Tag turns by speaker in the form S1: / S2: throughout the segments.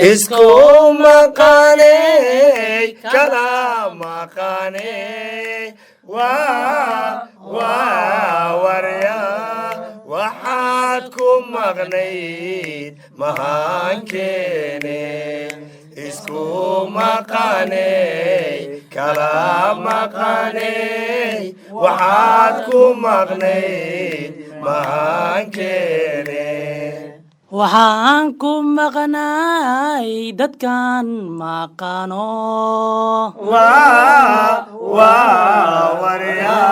S1: Isku maqaney, kala maqaney, waa warya, waxaad ku maqnayd mahankeene. Isku maqaney, kala maqaney, waxaad ku maqnayd mahankeene.
S2: Waxaan ku maqnaay dadkan maqano.
S1: Waa warya.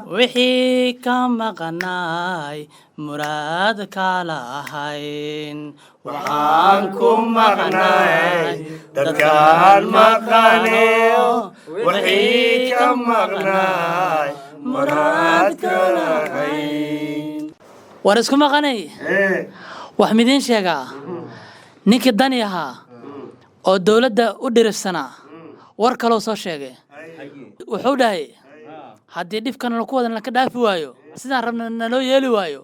S2: Wixii ka maqnaay muraad kala ahayn.
S1: Waxaan ku maqnay dadkaan maqaneyo, wixii ka maqnay muraad kalahayn.
S2: War isku maqanay, wax midiin sheegaa? Ninkii Dani ahaa oo dowladda u dhiribsanaa war kaloo soo sheegay. Wuxuu dhahay, haddii dhibkan laku wadan laka dhaafi waayo, sidaan rabna naloo yeeli waayo,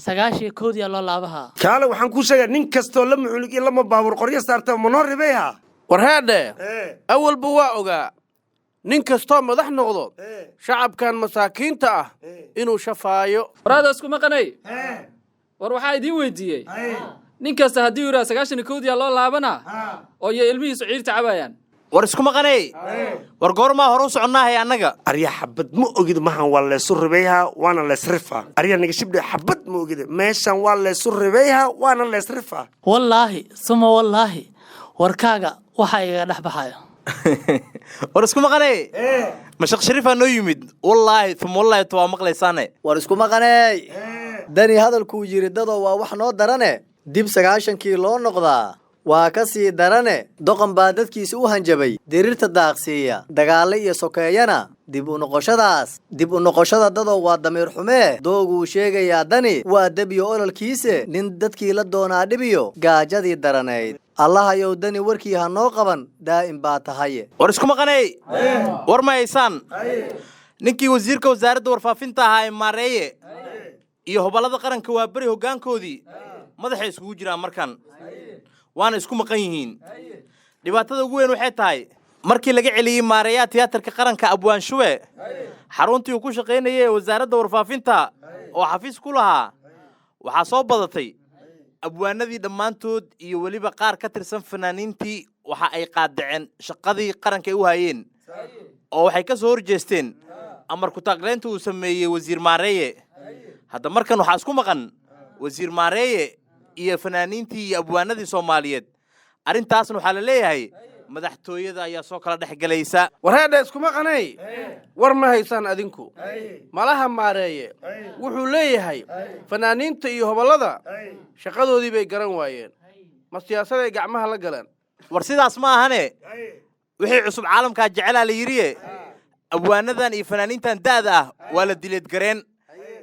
S2: 91-diyaa loo laabahaa.
S1: Kaale, waxaan kuu sheegaa, nin kastoo lama cunug iyo lama baabuur qoryo saarta manoo ribayha.
S3: War heedhe, awalba waa ogaa nin kastoo madax noqdo shacabkan masaakiinta ah inuu shafaayo.
S4: Waraada isku maqanay, war waxaa idiin weydiiyey, nin kasta haddii uu yidhaha 91-diyaa loo laabanaa oo iyo ilmihiisu ciirta cabayaan.
S5: War isku maqanay, war goormaa hore u soconnaahay annaga?
S1: Arya, xabad ma ogid, mahan waa leesu ribayha waana leesrifaa. Arya naga shibdhe, xabad ma ogid, meeshan waa leesu ribayha waana leesrifaa.
S2: Wallaahi suma wallaahi, warkaaga waxaa igaga dhex baxayo.
S5: War isku maqanay, mashaq shariifaa noo yimid. Wallaahi uma wallaahi waa maqlaysaane.
S6: War isku maqaney, Dani hadalkuu yidhi dadoo waa wax noo darane. Dib 90-kii loo noqdaa waa ka sii darane. Doqon baa dadkiisa u hanjabay diriirta daaqsiiya dagaalla iyo sokeeyana. Dib u noqoshadaas, dib u noqoshada dadoo waa damiir xumee. Dooguu sheegayaa Dani waa debiyo ololkiise. Nin dadkii la doonaa dhibiyo gaajadii daranayd. Allahayow, Dani warkii ha noo qaban, daa'im baa tahaye.
S5: War isku maqanay, war ma haysaan? Ninkii wasiirka wasaaradda warfaafinta ahaa ee Maareeye iyo Hobollada Qaranka waa beri hoggaankoodii madaxay iskugu jiraan markan, waana isku maqan yihiin. Dhibaatada ugu weyn waxay tahay markii laga celiyey Maareeyaha Tiyaatarka Qaranka Abwaan Shube xaruntii uu ku shaqaynayay ee wasaaradda warfaafinta oo xafiis ku lahaa, waxaa soo badatay abwaanadii dhammaantood iyo weliba qaar ka tirsan fanaaniintii. Waxa ay qaadaceen shaqadii qaranka ay u hayeen oo waxay ka soo horjeesteen amar ku-taaqleynta uu sameeyey wasiir Maareeye. Hadda markan waxaa isku maqan wasiir Maareeye iyo fanaaniintii iyo abwaanadii Soomaaliyeed. Arrintaasna waxaa la leeyahay madaxtooyada ayaa soo kala dhex gelaysa.
S3: War heedhe, iskuma qanay, war ma haysaan adinku? Malaha Maareeye wuxuu leeyahay fanaaniinta iyo hobollada shaqadoodii bay garan waayeen, ma siyaasaday gacmaha la galeen?
S5: War sidaas ma ahane, wixii cusub caalamkaa jecelaa la yidhiye. Abwaanadan iyo fanaaniintan da'da ah waa la dileedgareen,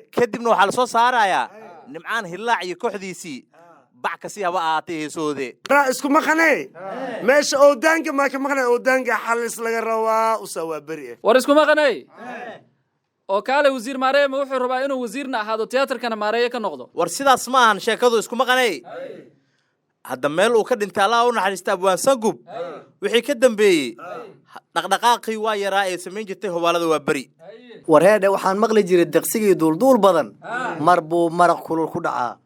S5: kadibna waxaa la soo saarayaa Nimcaan Hillaac iyo kooxdiisii, bac kasi haba ahaatay heesahoode.
S1: Raa isku maqanay, meesha oodaanka maa ka maqnay? Oodaanka xalis laga rabaa usaa waa beri.
S4: War iskuma qanay, oo kaale, wasiir Maareeye ma wuxuu rabaa inuu wasiirna ahaado, tiyaatarkana maareeye ka noqdo?
S5: War sidaas ma ahan sheekadu, iskuma qanay. Hadda meel uu ka dhintay, Allah u naxariista, Abwaan Sangub, wixii ka dambeeyey dhaqdhaqaaqii waa yaraa ee samayn jirtay Hobaalada waa beri.
S6: Warheedhe, waxaan maqli jiray deqsigii duulduul badan mar buu maraq kulul ku dhacaa.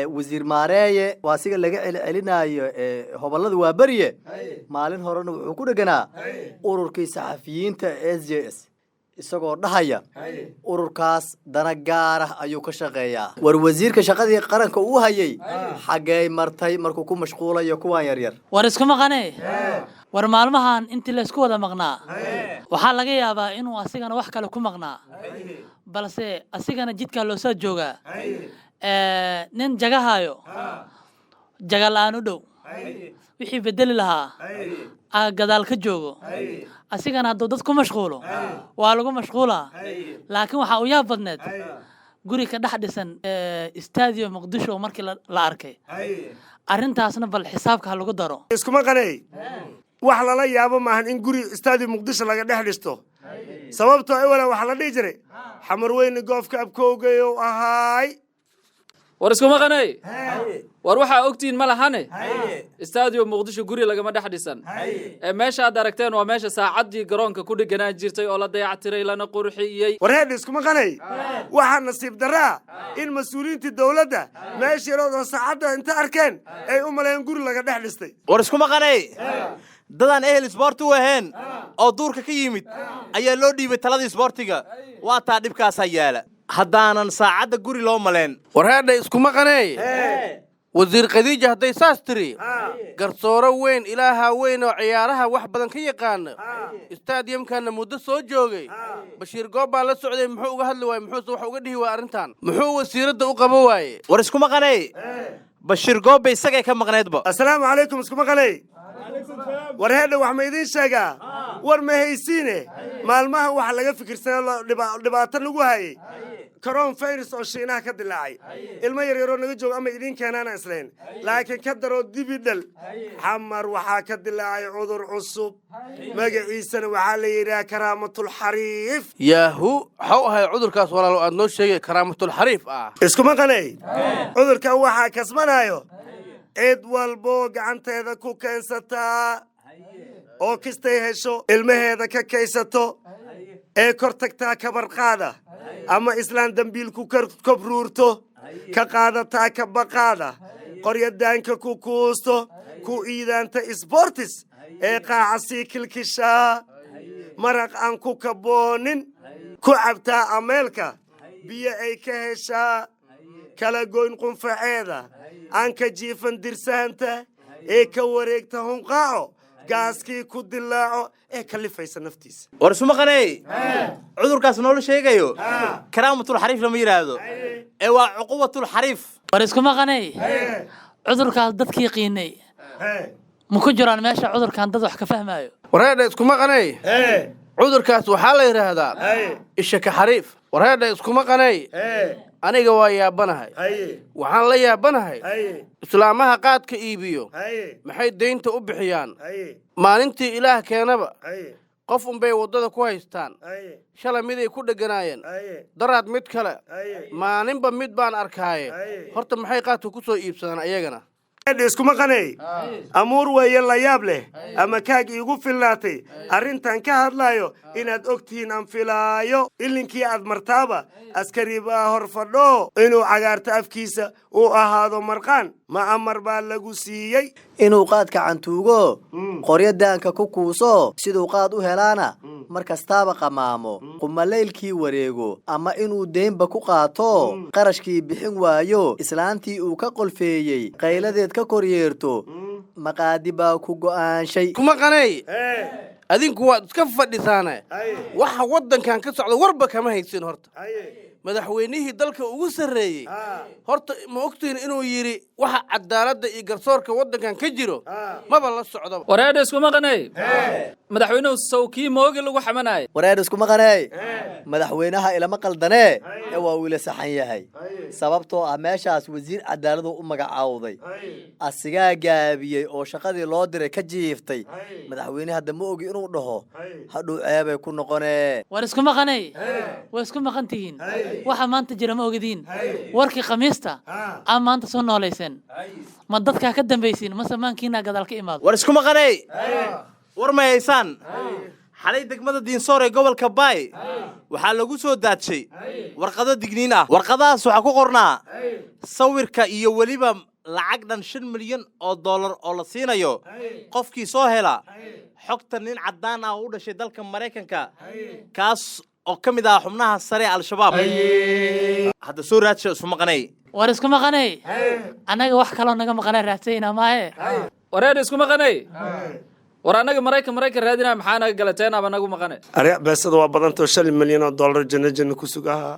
S6: Wasiir Maareeye waa siga laga celcelinaayo Hobollada waa beriye. Maalin horena wuxuu ku dheganaa ururkii saxafiyiinta SJS, isagoo dhahaya ururkaas dana gaarah ayuu ka shaqeeyaa. War wasiirka shaqadii qaranka uu hayay xaggey martay markuu ku mashquulayo kuwan yaryar?
S2: War isku maqane, war maalmahan intii laysku wada maqnaa waxaa laga yaabaa inuu asigana wax kale ku maqnaa, balse asigana jidkaa loo soo joogaa. Nin jagahaayo jaga la-aan u dhow, wixii bedeli lahaa aa gadaal ka joogo. Asigana hadduu dad ku mashquulo waa lagu mashquulaa. Laakiin waxaa u yaab badneed guri ka dhex dhisan Stadium Muqdisho markii la arkay. Arrintaasna bal xisaabka ha lagu daro.
S1: Iskuma qanay, wax lala yaabo maahan in guri Stadium Muqdisho laga dhex dhisto, sababtoo ewala waxaa la dhihi jiray Xamar Weyne goofka abkowgayow ahaay.
S4: War iskuma qanay. War waxaa ogtihiin ma lahane, istaadiyo Muqdisho guri lagama dhex dhisan ee meesha aad aragteen waa meesha saacaddii garoonka ku dheganaan jirtay oo la dayactiray lana qurxiyey.
S1: Warheedha iskuma qanay, waxaa nasiib darraa in mas-uuliyiintii dowladda meesha yarood oo saacadda inta arkeen ay u maleeyeen guri laga dhex dhistay.
S5: War iskuma qanay, dadaan ehel isboorti u ahayn oo duurka ka yimid ayaa loo dhiibay taladii isboortiga. Waa taa dhibkaasaa yaala haddaanan saacadda guri loo maleen.
S3: Warheedha iskuma qaney, wasiir Khadiija hadday saas tiri, garsooro weyn, Ilaaha weyn oo ciyaaraha wax badan ka yaqaana, istaadiyamkana muddo soo joogay, Bashiir Goob baa la socday, muxuu uga hadli waaye? Muxuuse wax uga dhihi waaya arrintan? Muxuu wasiiradda u qabo waaye?
S5: War iskuma qanay, Bashiir Goobba isagay ka maqnaydba.
S1: Assalaamu calaykum. Iskuma qanay, war heedha, wax ma idiin sheegaa? War ma haysiine, maalmahan waxa laga fikirsanaa dhibaato lagu hayay coronavirus oo Shiinaha ka dilaacay. Ilmo yaryaroo naga joogo ama idiin keenaana islayn, laakiin ka daroo dibidhal, Xamar waxaa ka dilaacay cudur cusub, magaciisana waxaa la yidhaha karaamatul-xariif.
S3: Yaahu, waxau ahay cudurkaas, walaalo, aad noo sheegay karaamatul-xariif ah?
S1: Iskuma qanay, cudurkan waxaa kasbanayo cid walboo gacanteeda ku keensataa oo kistay hesho ilmaheeda ka kaysato ee kor tagtaa kabarqaada ama islaan dambiil ku kobruurto ka qaadataa kabaqaada, qoryadaanka ku kuusto, ku iidaanta sbortis ee qaaca sii kilkishaa, maraq aan ku kaboonin ku cabtaa, ameelka biyo ay ka heshaa, kala goyn qunfaceeda aan ka jiifan dirsaanta ee ka wareegta hunqaaco, gaaskii ku dilaaco ee kalifaysa naftiisa.
S5: War isuma qanay, cudurkaas noola sheegayo karaamatul xariif lama yidhaahdo ee waa cuqubatul xariif.
S2: War iskuma qanay, cudurkaas dadkii qiinay ma ku jiraan meesha cudurkan dad wax ka fahmayo?
S3: Wareedha iskuma qanay, cudurkaas waxaa la yidhaahdaa ishaka xariif. Wareedha iskuma qanay, aniga waa yaabanahay. Waxaan la yaabanahay islaamaha qaadka iibiyo maxay deynta u bixiyaan? Maalintii Ilaah keenaba qof unbay waddada ku haystaan. Shalay miday ku dheganaayeen, daraad mid kale, maalinba mid baan arkaaye. Horta maxay qaadka ku soo iibsadaan ayagana?
S1: Iskuma qanay, amuur weeye la yaab leh ama kaag iigu filnaatay arrintan ka hadlaayo inaad og tihiin aan filaayo. Ilinkii aad martaaba askari baa hor fadhoo inuu cagaarto afkiisa uu ahaado marqaan ma amar baa lagu siiyey.
S6: Inuu qaadka cantuugo, qoryo daanka ku kuuso, siduu qaad u helaana mar kastaaba qamaamo, qumalaylkii wareego, ama inuu deynba ku qaato, qarashkii bixin waayo, islaantii uu ka qolfeeyey qayladeed ka kor yeerto, maqaadi baa ku go'aanshay.
S3: Kuma qanay, adinku waad iska fadhisaane, waxa waddankan ka socda warba kama haysin. Horta madaxweynihii dalka ugu sarreeyey, horta ma ogtihin inuu yidhi waxa cadaaladda iyo garsoorka waddankan ka jiro maba la socdaba?
S4: Wareedha iskuma qanay, madaxweynuhu sawkii moogi lagu xamanayay.
S6: Wareer iskuma qaney, madaxweynaha ilama qaldanee ee waa uu ila saxan yahay, sababtoo ah meeshaas wasiir cadaaladu u magacaawday asigaa gaabiyey oo shaqadii loo diray ka jiiftay. Madaxweyne hadda ma ogi inuu dhaho hadhuu ceebay ku noqonee.
S2: War iskuma qanay, waa isku maqan tihiin. Waxa maanta jira ma ogdiin. Warkii Khamiista aa maanta soo noolayseen, ma dadkaa ka dambaysiin mase maankiinaa gadaal ka imaado?
S5: War iskuma qanay, war ma haysaan, xalay degmada Diinsoor ee gobolka Baay waxaa lagu soo daadshay warqado digniin ah. Warqadahaas waxaa ku qornaa sawirka iyo weliba lacag dhan 5 milyan oo dollar oo la siinayo qofkii soo hela xogta nin caddaan ah oo u dhashay dalka Maraykanka, kaas oo ka mid ah xubnaha sare ee Al-Shabaab. Hadda soo raadsha, isuma qanay.
S2: War iskuma qanay, annaga wax kaloo naga maqanaa raadsayna maahe.
S4: Wareedha iskuma qanay, war annaga Maraykan raadinaya, maxaa naga galateen aba nagu maqane?
S1: Arya, beesada waa badantao, 5 milyan oo dollar janno janno ku sugaha.